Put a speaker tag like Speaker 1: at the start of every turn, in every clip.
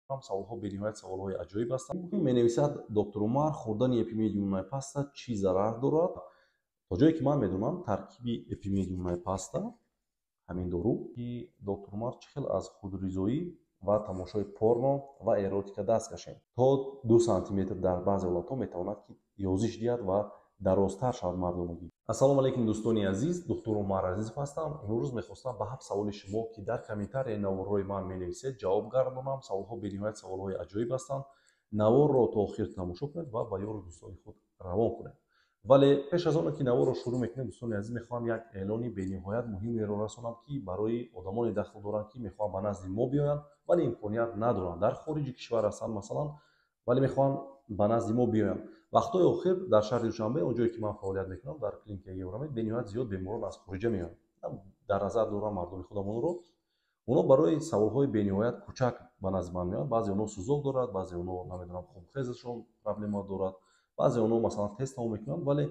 Speaker 1: Саволҳо бениҳоят саволҳои аҷоиб ҳастанд. Менависад: «Доктор Умар, хӯрдани эпимедиумная паста чӣ зарар дорад?» То ҷое ки ман медонам, таркиби эпимедиумная паста ҳамин дору ки. «Доктор Умар, чӣ хел аз худризоӣ ва тамошои порно ва эротика даст кашем? То 2 сантиметр дар баъзе ҳолатҳо метавонад, ки ёзиш диҳад ва дарозтар шавад мардонагӣ». Ассалому алайкум, дӯстони азиз, духтур Умар Азизов ҳастам. Имрӯз мехостам ба ҳафт саволи шумо, ки дар комментарияи наворҳои ман менависед, ҷавоб гардонам. Саволҳо бениҳоят саволҳои аҷоиб ҳастанд. Наворро то охир тамошо кунед ва ба ёру дӯстони худ равон кунед. Вале пеш аз оне ки наворро шурӯъ мекунем, дӯстони азиз, мехоҳам як эълони бениҳоят муҳимеро расонам, ки барои одамоне дахл доранд, ки мехоҳанд ба назди мо биёянд, вале имконият надоранд, дар хориҷи кишвар ҳастанд масалан, вале мехоҳанд ба назди мо биёянд. Вақтҳои охир дар шаҳри Душанбе, он ҷое ки ман фаъолият мекунам, дар клиникаи Евромед, бениҳоят зиёд беморон аз хориҷа меоянд. Дар назар дорам мардуми худамонро. Онҳо барои саволҳои бениҳоят кӯчак ба назди ман меоянд. Баъзе онҳо сӯзок дорад, баъзе онҳо, намедонам, хунхезашон проблема дорад, баъзе онҳо масалан тест тамом мекунанд. Вале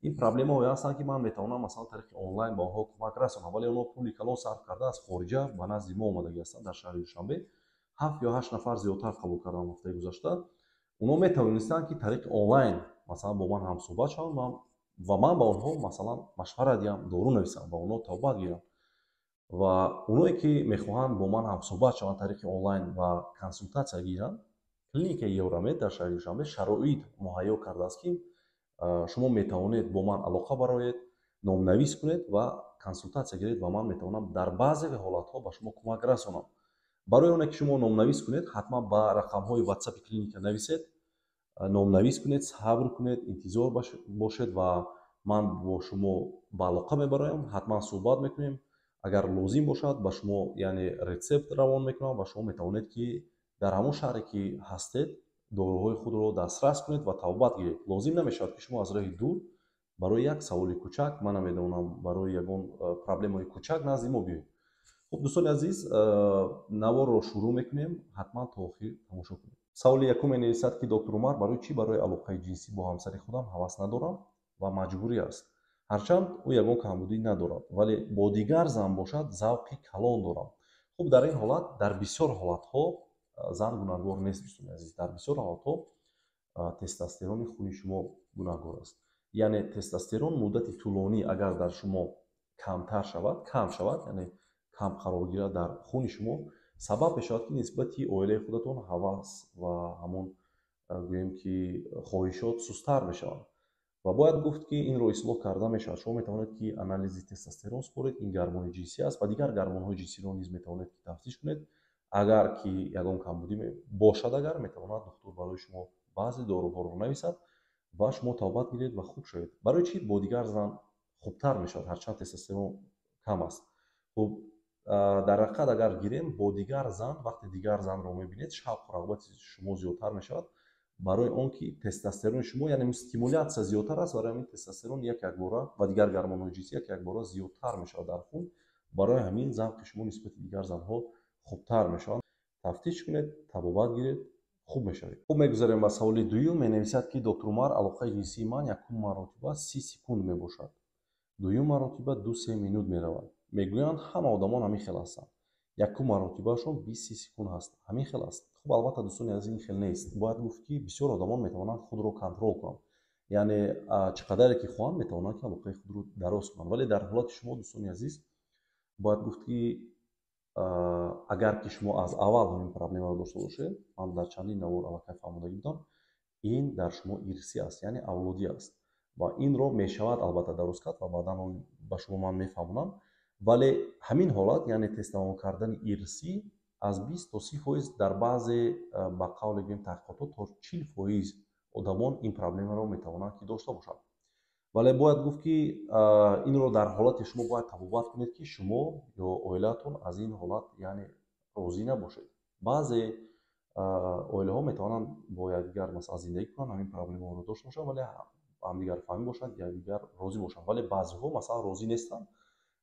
Speaker 1: ин проблемаҳое ҳастанд, ки ман метавонам масалан тариқи онлайн ба онҳо кӯмак расонам, вале онҳо пули калон сарф карда, аз хориҷа ба назди мо омадагӣ ҳастанд. Дар шаҳри Душанбе ҳафт ё ҳашт нафар зиёдтар қабул кардам ҳафтаи гузашта. Онҳо метавонистанд, ки тариқи онлайн масалан бо ман ҳамсӯҳбат шаванд ва ман ба онҳо масалан машварат диҳам, дору нависам ва онҳо табобат гиранд. Ва оное ки мехоҳанд бо ман ҳамсӯҳбат шаванд тариқи онлайн ва консултатсия гиранд, клиникаи Евромед дар шаҳри Душанбе шароит муҳайё кардааст, ки шумо метавонед бо ман алоқа бароед, номнавис кунед ва консултатсия гиред ва ман метавонам дар баъзе ҳолатҳо ба шумо кӯмак расонам. Барои оне ки шумо номнавис кунед, ҳатман ба рақамҳои ватсапи клиника нависед, номнавис кунед, сабр кунед, интизор бошед ва ман бо шумо ба алоқа мебароям, ҳатман суҳбат мекунем. Агар лозим бошад, ба шумо яъне рецепт равон мекунам ва шумо метавонед, ки дар ҳамон шаҳре ки ҳастед, доруҳои худро дастрас кунед ва табобат гиред. Лозим намешавад, ки шумо аз роҳи дур барои як саволи кӯчак, ман намедонам, барои ягон проблемаи кӯчак назди мо биёед. Хуб, дӯстони азиз, наворро шурӯъ мекунем, ҳатман то охир тамошо кунед. Саволи якум менависад, ки: «Доктор Умар, барои чӣ барои алоқаи ҷинсӣ бо ҳамсари худам ҳавас надорам ва маҷбурӣ аст, ҳарчанд ӯ ягон камбудӣ надорад, вале бо дигар зан бошад, завқи калон дорам?» Хуб, дар ин ҳолат, дар бисёр ҳолатҳо зан гунаҳгор нест, дӯстони азиз. Дар бисёр ҳолатҳо тестостерони хуни шумо гунаҳгор аст. Яъне тестостерон муддати тӯлонӣ агар дар шумо камтар шавад, кам шавад, яъне кам қарор гирад дар хуни шумо, сабаб мешавад, ки нисбати оилаи худатон ҳавас ва ҳамон, гӯем ки, хоҳишот сусттар мешаванд. Ва бояд гуфт, ки инро ислоҳ карда мешавад. Шумо метавонед, ки анализи тестостерон супоред, ин гормони ҷинсӣ аст, ва дигар гормонҳои ҷинсиро низ метавонед, ки тафтиш кунед. Агар ки ягон камбудӣ бошад, агар метавонад духтур барои шумо баъзе доруҳоро нависад ва шумо табобат гиред ва хуб шавед. Барои чӣ бо дигар зан хубтар мешавад, ҳарчанд тестостерон кам аст? Хуб, дар ҳақиқат, агар гирем, бо дигар зан, вақте дигар занро мебинед, шавқу рағбати шумо зиёдтар мешавад, барои он ки тестостерони шумо, яъне стимулятсия зиёдтар аст. Барои ҳамин тестостерон як якбора ва дигар гормонҳои ҷинсӣ як якбора зиёдтар мешавад дар хун. Барои ҳамин завқи шумо нисбати дигар занҳо хубтар мешавад. Тафтиш кунед, табобат гиред, хуб мешавед. Хуб, мегузарем ба саволи дуюм. Менависад, ки: «Доктор Умар, алоқаи ҷинсии ман якум маротиба 30 секунд мебошад, дуюм маротиба 2-3 минут меравад. Мегӯянд, ҳама одамон ҳамин хел ҳастанд, якум маротибаашон 20-30 секунд ҳаст. Ҳамин хел аст?» Хуб, албатта, дӯстони азиз, ин хел нест. Бояд гуфт, ки бисёр одамон метавонанд худро контрол кунанд, яъне чӣ қадаре ки хоҳанд, метавонанд, ки алоқаи худро дароз кунанд. Вале дар ҳолати шумо, дӯстони азиз, бояд гуфт, ки агар ки шумо аз аввал ҳамин проблемаро дошта бошед, ман дар чандин навор аллакай фаҳмодагӣ будам, ин дар шумо ирсӣ аст, яъне авлодӣ аст ва инро мешавад албатта дароз кард ва баъдан ба шумо ман мефаҳмонам. Вале ҳамин ҳолат, яъне тез тамом кардани ирсӣ, аз 20 то 30%, дар баъзе, ба қавле гӯем, таҳқиқотҳо то 40% одамон ин проблемаро метавонанд, ки дошта бошанд. Вале бояд гуфт, ки инро дар ҳолати шумо бояд табобат кунед, ки шумо ё оилаатон аз ин ҳолат яъне розӣ набошед. Баъзе оилаҳо метавонанд бо якдигар масалан зиндагӣ кунанд, ҳамин проблемаро дошта бошанд, вале ҳамдигарфаҳмӣ бошанд, якдигар розӣ бошанд. Вале баъзеҳо масалан розӣ нестанд.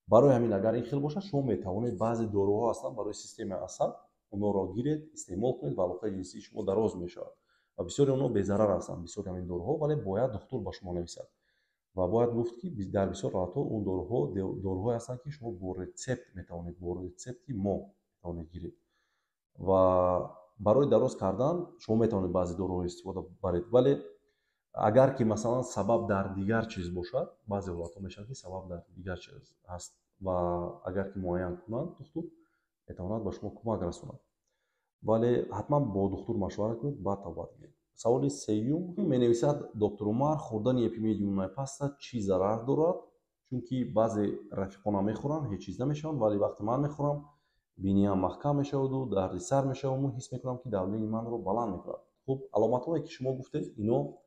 Speaker 1: Барои ҳамин, агар ин хел бошад, шумо метавонед, баъзе доруҳо ҳастанд барои системаи асаб, онҳоро гиред, истеъмол кунед ва алоқаи ҷинсии шумо дароз мешавад. Ва бисёри онҳо безарар ҳастанд, бисёри ҳамин доруҳо, вале бояд духтур ба шумо нависад. Ва бояд гуфт, ки дар бисёр ҳолатҳо он доруҳо доруҳое ҳастанд, ки шумо бо рецепт метавонед, бо рецепти мо метавонед гиред. Ва Барои дароз кардан шумо метавонед баъзе доруҳо истифода баред, вале агар ки, масалан, сабаб дар дигар чиз бошад, баъзе ҳолатҳо мешавад, ки сабаб дар дигар чиз ҳаст, ва агар ки муайян кунанд, духтур метавонад ба шумо кӯмак расонад. Вале ҳатман бо духтур машварат кунед, баъд табобат гиред. Саволи сеюм менависад: «Доктор Умар, хӯрдани эпимедиумная паста чӣ зарар дорад? Чунки баъзе рафиқонам мехӯранд, ҳеҷ чиз намешаванд, вале вақте ман мехӯрам, биниям маҳкам мешаваду дарди сар мешаваму ҳис мекунам, ки давление манро баланд мекунад». Хуб, аломатҳое, ки шумо гуфтед, ино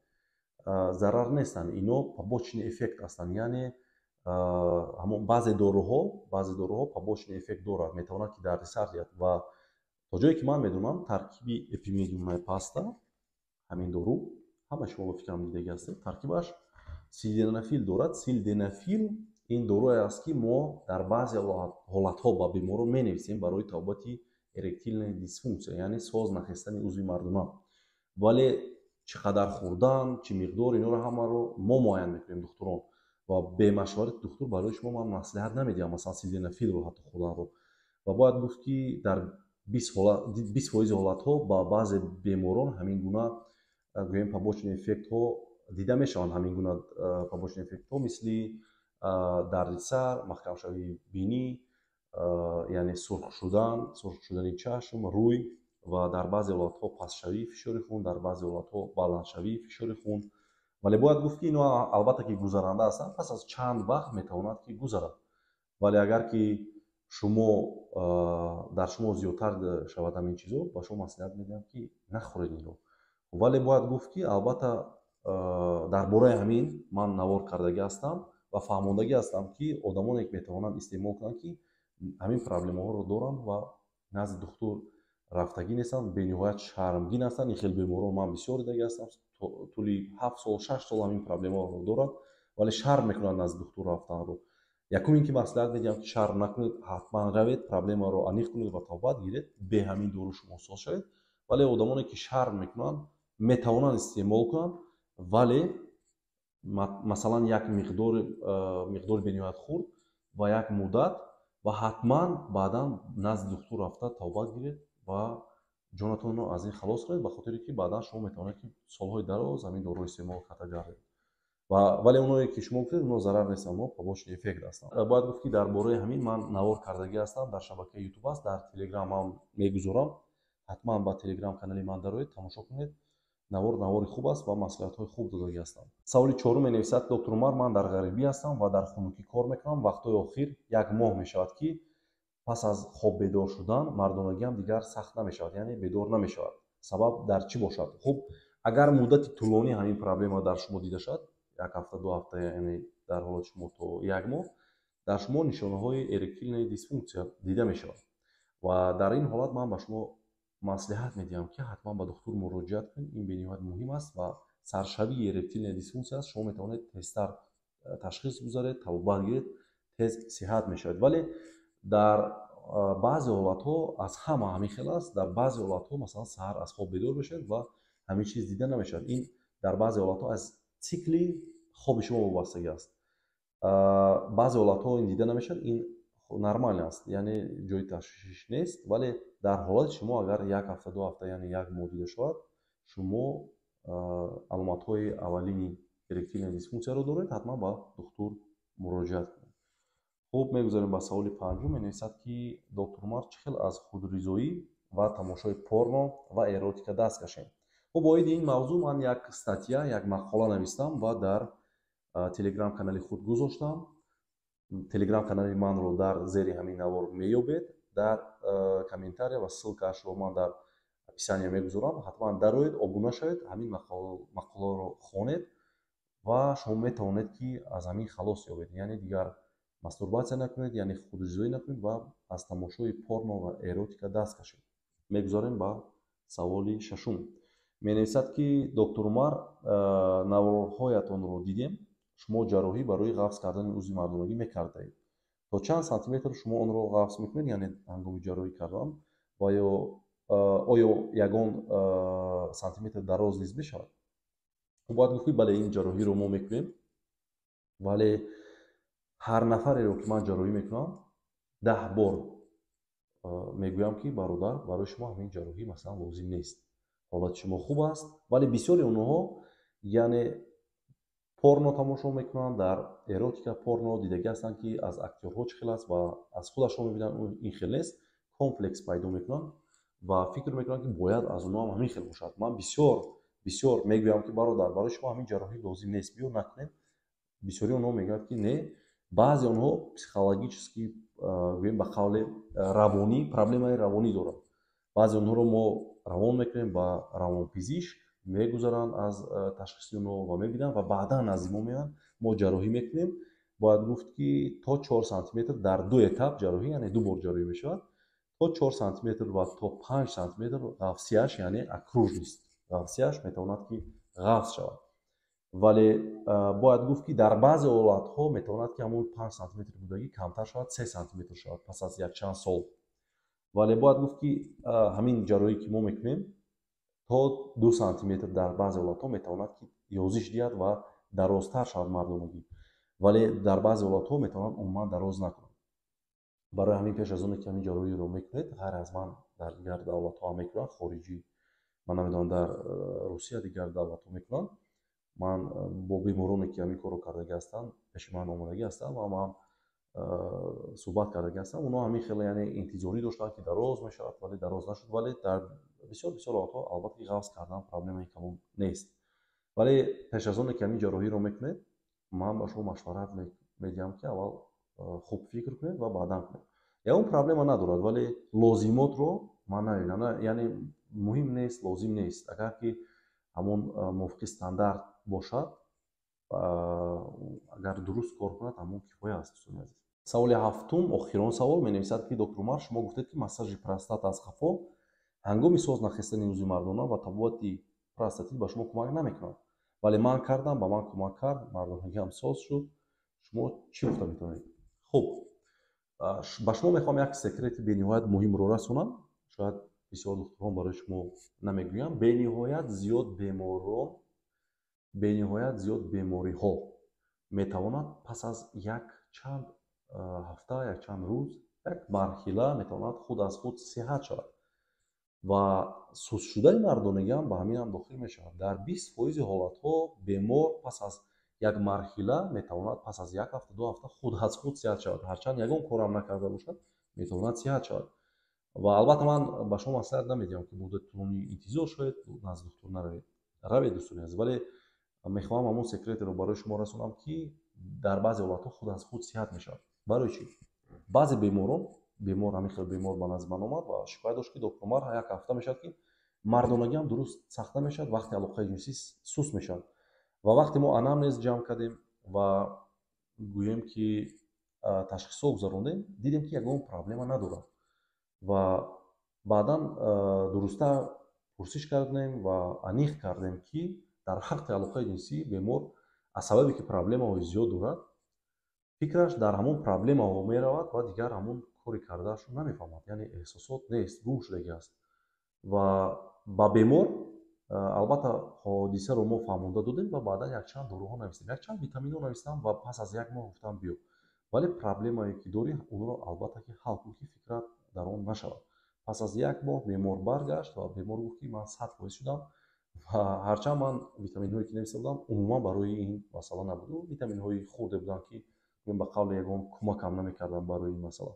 Speaker 1: зарар нестанд, ино побочный эффект ҳастанд. Яъне ҳамон баъзе доруҳо побочный эффект дорад, метавонад, ки дарди сар диҳад. Ва то ҷое ки ман медонам, таркиби эпимедиумная паста, ҳамин дору, ҳама шумо ба фикрам дидагӣ ҳастед, таркибаш силденафил дорад. Силденафил ин доруе аст, ки мо дар баъзе ҳолатҳо ба беморон менависем барои табобати эректильная дисфункция, яъне соз нахестани узви мардона. Вале чӣ қадар хӯрдан, чӣ миқдор, инҳоро ҳамаро мо муайян мекунем, духтурон, ва бемашварати духтур барои шумо ман маслиҳат намедиҳам, масалан, силденафилро ҳатто хӯрданро. Ва бояд гуфт, ки дар 20% ҳолатҳо ба баъзе беморон ҳамин гуна, гӯем, побочный эффектҳо дида мешаванд. Ҳамин гуна побочный эффектҳо, мисли дарди сар, маҳкамшавии бинӣ, яъне сурх шудан, сурх шудани чашм, рӯй, ва дар баъзе ҳолатҳо пастшавии фишори хун, дар баъзе ҳолатҳо баландшавии фишори хун. Вале бояд гуфт, ки ино албатта ки гузаранда ҳастанд, пас аз чанд вақт метавонад, ки гузарад. Вале агар ки шумо дар шумо зиёдтар шавад ҳамин чизо, ба шумо маслиҳат медиҳам, ки нахӯред инро. Вале бояд гуфт, ки албатта дар бораи ҳамин ман навор кардагӣ ҳастам ва фаҳмондагӣ ҳастам, ки одамоне ки метавонанд истеъмол кунанд, ки ҳамин проблемаҳоро доранд ва назди духтур рафтагӣ нестанд, бениҳоят шармгин ҳастанд. Ин хел беморон ман бисёр дидагӣ ҳастам, тӯли 7 сол, 6 сол ҳамин проблемаҳоро дорад, вале шарм мекунанд назди духтур рафтанро. Якум ин ки маслиҳат медиҳам, ки шарм накунед, ҳатман равед, проблемаро аниқ кунед ва табобат гиред, бе ҳамин дору шумо соз шавед. Вале одамоне ки шарм мекунанд, метавонанд истеъмол кунанд, вале масалан як миқдори бениҳоят хурд ва як муддат, ва ҳатман баъдан назди духтур рафта табобат гиред ва ҷонатонро аз ин халос кунед, ба хотире ки баъдан шумо метавонед, ки солҳои дароз ҳамин доруро истеъмол карда гардед. Вале оное ки шумо гуфтед, онҳо зарар нестанд, онҳо побочный эффект ҳастанд. Бояд гуфт, ки дар бораи ҳамин ман навор кардагӣ ҳастам, дар шабакаи Ютуб аст, дар Телеграм ҳам мегузорам. Ҳатман ба Телеграм канали ман дароед, тамошо кунед навор. Навори хуб аст ва маслиҳатҳои хуб додагӣ ҳастам. Саволи чорум менависад: «Доктор Умар, ман дар ғарибӣ ҳастам ва дар хунукӣ кор мекунам. Вақтҳои охир як моҳ мешавад, ки пас аз хоб бедор шудан мардонагиам дигар сахт намешавад, яъне бедор намешавад. Сабаб дар чӣ бошад?» Хуб, агар муддати тӯлонӣ ҳамин проблема дар шумо дида шавад, як ҳафта, 2 ҳафта, яъне дар ҳолати шумо то як моҳ, дар шумо нишонаҳои эректильная дисфункция дида мешавад. Ва дар ин ҳолат ман ба шумо маслиҳат медиҳам, ки ҳатман ба духтур муроҷиат кунед. Ин бениҳоят муҳим аст ва саршавии эректильная дисфункция аст. Шумо метавонед тезтар ташхис гузаред, табобат гиред, тез сиҳат мешавед. Вале дар баъзе ҳолатҳо аз ҳама ҳамин хел аст. Дар баъзе ҳолатҳо, масалан, саҳар аз хоб бедор мешавед ва ҳамин чиз дида намешавад. Ин дар баъзе ҳолатҳо аз цикли хоби шумо вобастагӣ аст. Баъзе ҳолатҳо ин дида намешавад, ин нормально аст, яъне ҷои ташвиш нест. Вале дар ҳолати шумо агар як ҳафта, 2 ҳафта, яъне як моҳ дида шавад, шумо аломатҳои аввалини эректильная дисфункцияро доред, ҳатман ба духтур муроҷиат кунед. Хуб, мегузарем ба саволи панҷум. Менависад, ки: «Доктор Умар, чӣ хел аз худризоӣ ва тамошои порно ва эротика даст кашем?» Хуб, оиди ин мавзӯъ ман як статья, як мақола навистам ва дар Телеграм канали худ гузоштам. Телеграм канали манро дар зери ҳамин навор меёбед, дар комментария, ва ссылкаашро ман дар описания мегузорам. Ҳатман дароед, обуна шавед, ҳамин мақоларо хонед ва шумо метавонед, ки аз ҳамин халос ёбед, яъне дигар мастурбатсия накунед, яъне худризоӣ накунед ва аз тамошои порно ва эротика даст кашед. Мегузарем ба саволи шашум. Менависад, ки: «Доктор Умар, наворҳоятонро дидем, шумо ҷарроҳӣ барои ғафз кардани узви мардонагӣ мекардаед. То чанд сантиметр шумо онро ғафз мекунед, яъне ҳангоми ҷарроҳӣ кардан, ва ё оё ягон сантиметр дароз низ мешавад?» Бояд гуфт, ки бале, ин ҷарроҳиро мо мекунем, вале ҳар нафареро, ки ман ҷарроҳӣ мекунам, 10 бор. Мегӯям, ки бародар, барои шумо ҳамин ҷарроҳӣ, масалан, лозим нест, ҳолати шумо хуб аст. Вале бисёри онҳо, яъне, порно тамошо мекунанд, дар эротика, порно дидагӣ ҳастанд, ки аз актёрҳо чӣ хел аст, ва аз худашон мебинанд, ин хел нест, комплекс пайдо мекунанд ва фикр мекунанд, ки бояд аз онҳо ҳам ҳамин хел бошад. Ман бисёр бисёр мегӯям, ки бародар, барои шумо ҳамин ҷарроҳӣ лозим нест, биё, накунем. Бисёри онҳо мегӯянд, ки не. Баъзе онҳо психологически, гӯем, ба қавле равонӣ, проблемаи равонӣ доранд. Баъзе онҳоро мо равон мекунем ба равонпизишк, мегузаранд аз ташхиси онҳо ва мебинанд ва баъдан назди мо меоянд, мо ҷарроҳӣ мекунем. Бояд гуфт, ки то 4 сантиметр дар ду этап ҷарроҳӣ, яъне ду бор ҷарроҳӣ мешавад. То 4 сантиметр ва то 5 сантиметр ғафсияш, яъне окружность, ғафсияш метавонад, ки ғафс шавад. Вале бояд гуфт, ки дар баъзе ҳолатҳо метавонад, ки ҳамон 5 сантиметри будагӣ камтар шавад, 3 сантиметр шавад пас аз якчанд сол. Вале бояд гуфт, ки ҳамин ҷарроҳӣ, ки мо мекунем, то 2 сантиметр дар баъзе ҳолатҳо метавонад, ки ёзиш диҳад ва дарозтар шавад мардонагӣ. Вале дар баъзе ҳолатҳо метавонад умуман дароз накунад. Барои ҳамин, пеш аз оне ки ҳамин ҷарроҳиро мекунед, ғайр аз ман дар дигар давлатҳо ҳам мекунанд, хориҷӣ, ман намедонам, дар Русия, дигар давлатҳо мекунанд. Ман бо бемороне, ки ҳамин корро кардагӣ ҳастанд, пеши ман омадагӣ ҳастанд ва ман суҳбат кардагӣ ҳастам, онҳо ҳамин хеле, яъне, интизорӣ доштанд, ки дароз мешавад, вале дароз нашуд. Вале дар бисёр бисёр ҳолатҳо, албатта, ки ғафз кардан проблемаи калон нест. Вале пеш аз оне ки ҳамин ҷарроҳиро мекунед, ман ба шумо машварат медиҳам, ки аввал хуб фикр кунед ва баъдан кунед. Ягон проблема надорад, вале лозимотро ман намебинам, яъне муҳим нест, лозим нест. Агар ки ҳамон мувофиқи стандарт бошад, агар дуруст кор кунад, ҳамон кифоя аст, дӯстони азиз. Саволи ҳафтум, охирон савол, менависад, ки доктор Умар, шумо гуфтед, ки массажи простата аз қафо ҳангоми соз нахестани узви мардона ва табобати простатит ба шумо кӯмак намекунад, вале ман кардам, ба ман кӯмак кард, мардонагиам соз шуд. Шумо чӣ гуфта метавонед? Хуб, ба шумо мехоҳам як секрети бениҳоят муҳимро расонам. Шояд бисёр духтурон барои шумо намегӯям. Бениҳоят зиёд беморон, бениҳоят зиёд бемориҳо метавонад пас аз як чанд ҳафта, якчанд рӯз, як марҳила метавонад худ аз худ сиҳат шавад ва суст шудани мардонагиам ба ҳаминам дохил мешавад. Дар 20 фоизи ҳолатҳо бемор пас аз як марҳила метавонад пас аз як ҳафта, 2 ҳафта худ аз худ сиҳат шавад. Ҳарчанд ягон корам накарда бошад, метавонад сиҳат шавад. Ва албатта, ман ба шумо маслиҳат намедиҳам, ки муддати тӯлонӣ интизор шавед, назди духтур наравед. Равед, дӯстони азиз, вале мехоҳам ҳамон секретеро барои шумо расонам, ки дар баъзе ҳолатҳо худ аз худ сиҳат мешавад. Барои чӣ? Баъзе беморон, бемор, ҳамин хел бемор ба назди ман омад ва шикоят дошт, ки доктор Умар, як ҳафта мешавад, ки мардонагиам дуруст сахт намешавад, вақти алоқаи ҷинсӣ суст мешавад. Ва вақте мо анамнез ҷамъ кардем ва, гӯем, ки ташхисҳо гузарондем, дидем, ки ягон проблема надорад. Ва баъдан дурусттар пурсиш кардем ва аниқ кардем, ки дар вақти алоқаи ҷинсӣ бемор аз сабабе ки проблемаҳои зиёд дорад, фикраш дар ҳамон проблемаҳо меравад ва дигар ҳамон кори кардаашро намефаҳмад, яъне эҳсосот нест, гум шудагӣ аст. Ва ба бемор, албатта, ҳодисаро мо фаҳмонда додем ва баъдан якчанд доруҳо навистем, якчанд витаминҳо навистам ва пас аз як моҳ гуфтам: биё, вале проблемае, ки дорӣ, онро, албатта, ки ҳал кун, ки фикрат дар он нашавад. Пас аз як моҳ бемор баргашт ва бемор гуфт, ки ман 100% шудам. Ва ҳарчанд ман витаминҳое, ки нависта будам, умуман барои ин масъала набуд, витаминҳои хурде буданд, ки, ба қавли, ягон кӯмакам намекарданд барои ин масъала,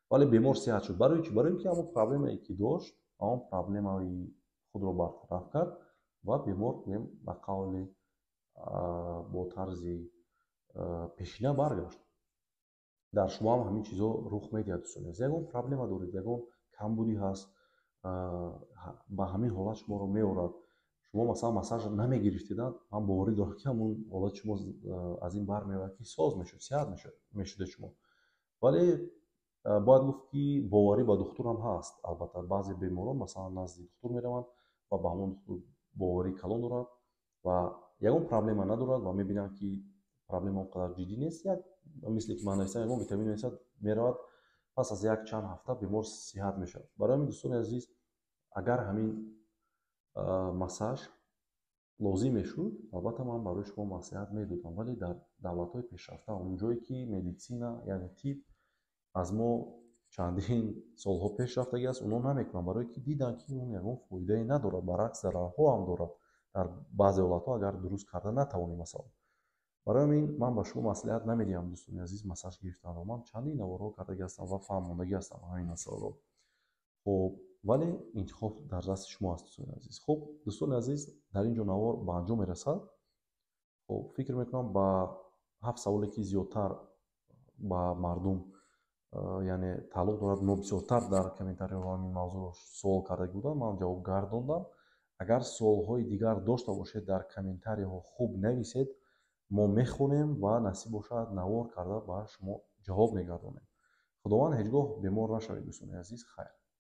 Speaker 1: вале бемор сиҳат шуд. Барои чӣ? Барои ин ки ҳамон проблемае, ки дошт, ҳамон проблемаи худро бартараф кард ва бемор, гӯем, ба қавли, бо тарзи пешина баргашт. Дар шумо ҳам ҳамин чизҳо рух медиҳад, дӯстони азиз. Ягон проблема доред, ягон камбудӣ ҳаст, ба ҳамин ҳолат шуморо меорад. Шумо, масалан, массаж намегирифтед, ман боварӣ дорам, ки ҳамон ҳолати шумо аз ин бармеояд, ки соз мешуд, сиҳат мешудед шумо. Вале бояд гуфт, ки боварӣ ба духтурам ҳаст. Албатта, баъзе беморон, масалан, назди духтур мераванд ва ба ҳамон духтур боварии калон дорад ва ягон проблема надорад ва мебинанд, ки проблема он қадар ҷиддӣ нест, як мисле ки ман нависам, ягон витамин нависад, меравад, пас аз як чанд ҳафта бемор сиҳат мешавад. Барои ҳамин, дӯстони азиз, агар ҳамин массаж лозим мешуд, албатта, ман барои шумо маслиҳат медодам. Вале дар давлатҳои пешрафта, он ҷое ки медицина, яъне тиб, аз мо Чандин солҳо пеш рафтагӣ аст, онҳо намекунанд, барое ки диданд, ки он ягон фоидае надорад, баръакс, зарарҳо ҳам дорад дар баъзе ҳолатҳо, агар дуруст карда натавонӣ, масалан. Барои ҳамин ман ба шумо маслиҳат намедиҳам, дӯстони азиз, массаж гирифтанро. Ман чандин наворҳо кардагӣ ҳастам ва фаҳмондагӣ ҳастам ҳамин масъаларо. Хуб, вале интихоб дар дасти шумо аст, дӯстони азиз. Хуб, дӯстони азиз, дар ин ҷо навор ба анҷом мерасад. Хуб, фикр мекунам, ба ҳафт саволе, ки зиёдтар ба мардум, яъне, тааллуқ дорад, мо бисёртар дар комментариҳо ҳамин мавзӯъро суол карда будам, ман ҷавоб гардондам. Агар суолҳои дигар дошта бошед, дар комментариҳо хуб нависед, мо мехонем ва, насиб бошад, навор карда ба шумо ҷавоб мегардонем. Худованд, ҳеҷ гоҳ бемор нашавед, дӯстони азиз. Хайр.